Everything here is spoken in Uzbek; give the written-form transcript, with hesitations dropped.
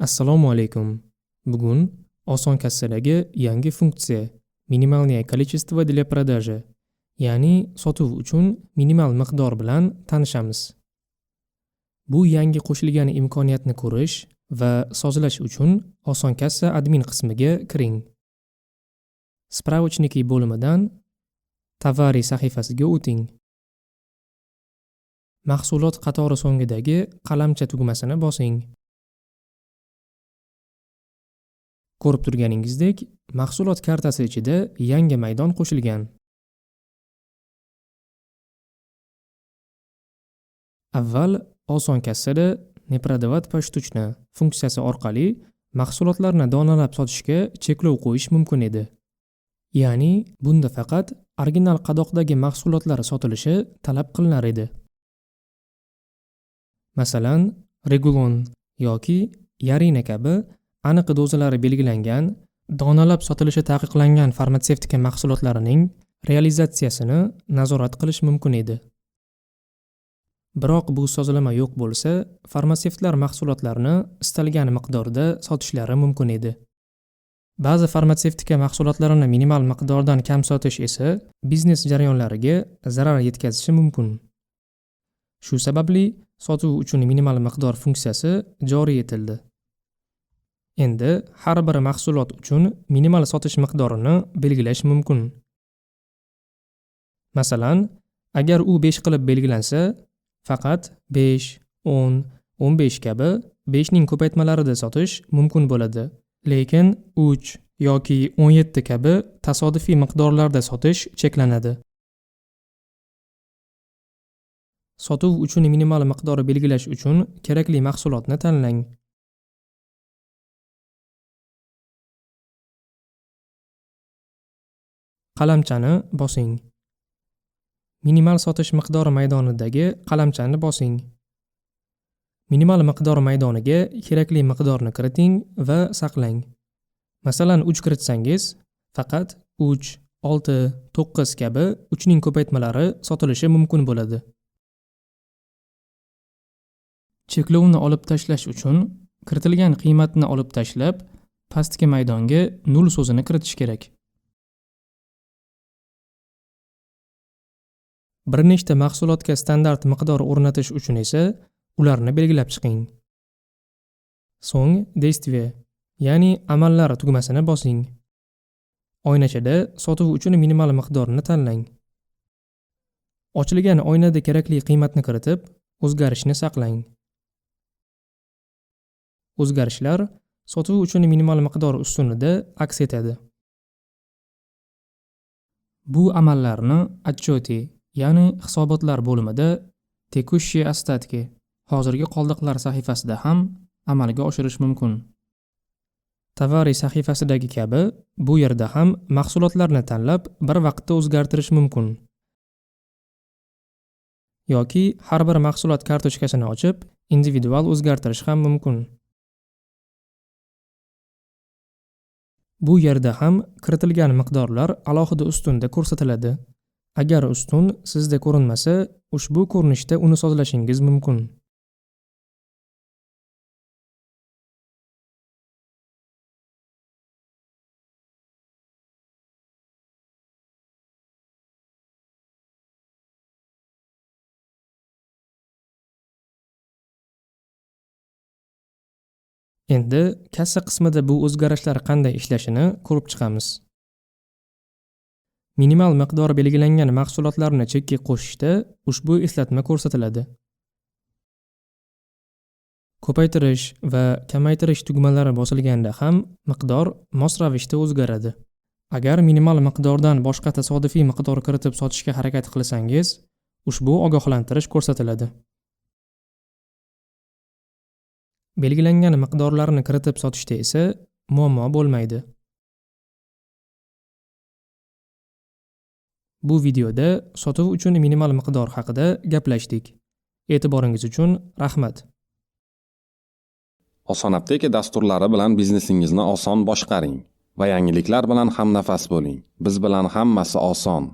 Assalomu alaykum. Bugun Oson kassadagi yangi funksiya "Минимальное количество для продажи", ya'ni sotuv uchun minimal miqdor bilan tanishamiz. Bu yangi qo'shilgan imkoniyatni ko'rish va sozlash uchun Oson kassa admin qismiga kiring. Справочники bo'limidan Товары sahifasiga o'ting. Mahsulot qatori so'ngidagi qalamcha tugmasini bosing. Ko'rib turganingizdek, mahsulot kartasi ichida yangi maydon qo'shilgan. Avval Oson kassada "Не продавать поштучно" funksiyasi orqali mahsulotlarni donalab sotishga cheklov qo'yish mumkin edi. Ya'ni bunda faqat original qadoqdagi mahsulotlar sotilishi talab qilinar edi. Masalan, Regulon yoki Yarina kabi aniq dozalari belgilangan, donalab sotilishi taqiqlangan farmatsevtika mahsulotlarining realizatsiyasini nazorat qilish mumkin edi. Biroq bu sozlama yo'q bo'lsa, farmatsevtlar mahsulotlarni istalgan miqdorda sotishlari mumkin edi. Ba'zi farmatsevtika mahsulotlarini minimal miqdordan kam sotish esa biznes jarayonlariga zarar yetkazishi mumkin. Shu sababli sotuv uchun minimal miqdor funksiyasi joriy etildi. Endi har bir mahsulot uchun minimal sotish miqdorini belgilash mumkin. Masalan, agar u 5 qilib belgilansa, faqat 5, 10, 15 kabi 5 ning ko'paytmalarida sotish mumkin bo'ladi. Lekin 3 yoki 17 kabi tasodifiy miqdorlarda sotish cheklanadi. Sotuv uchun minimal miqdor belgilash uchun kerakli mahsulotni tanlang. Qalamchani bosing. Minimal sotish miqdori maydonidagi qalamchani bosing. Minimal miqdor maydoniga kerakli miqdorni kiriting va saqlang. Masalan, 3 kiritsangiz, faqat 3, 6, 9 kabi 3 ning ko'paytmalari sotilishi mumkin bo'ladi. Cheklovni olib tashlash uchun kiritilgan qiymatni olib tashlab, pastki maydonga 0 so'zini kiritish kerak. Bir nechta mahsulotga standart miqdor o'rnatish uchun esa ularni belgilab chiqing. So'ng "Действие", ya'ni amallar tugmasini bosing. Oynachada sotuv uchun minimal miqdorni tanlang. Ochilgan oynada kerakli qiymatni kiritib, o'zgarishni saqlang. O'zgarishlar sotuv uchun minimal miqdor ustunida aks etadi. Bu amallarni "Отчеты", ya'ni hisobotlar bo'limida "Текущие остатки", hozirgi qoldiqlar sahifasida ham amalga oshirish mumkin. Товары sahifasidagi kabi bu yerda ham mahsulotlarni tanlab bir vaqtda o'zgartirish mumkin. Yoki har bir mahsulot kartochkasini ochib, individual o'zgartirish ham mumkin. Bu yerda ham kiritilgan miqdorlar alohida ustunda ko'rsatiladi. Agar ustun sizda ko'rinmasa, ushbu ko'rinishda uni sozlashingiz mumkin. Endi kassa qismida bu o'zgarishlar qanday ishlashini ko'rib chiqamiz. Minimal miqdor belgilangan mahsulotlarni chekka qo'shishda ushbu eslatma ko'rsatiladi. Ko'paytirish va kamaytirish tugmalari bosilganda ham miqdor mos ravishda o'zgaradi. Agar minimal miqdordan boshqa tasodifiy miqdor kiritib sotishga harakat qilsangiz, ushbu ogohlantirish ko'rsatiladi. Belgilangan miqdorlarni kiritib sotishda esa muammo bo'lmaydi. Bu videoda sotuv uchun minimal miqdor haqida gaplashdik. E'tiboringiz uchun rahmat. Oson Apteka dasturlari bilan biznesingizni oson boshqaring va yangiliklar bilan hamnafas bo'ling. Biz bilan hammasi oson.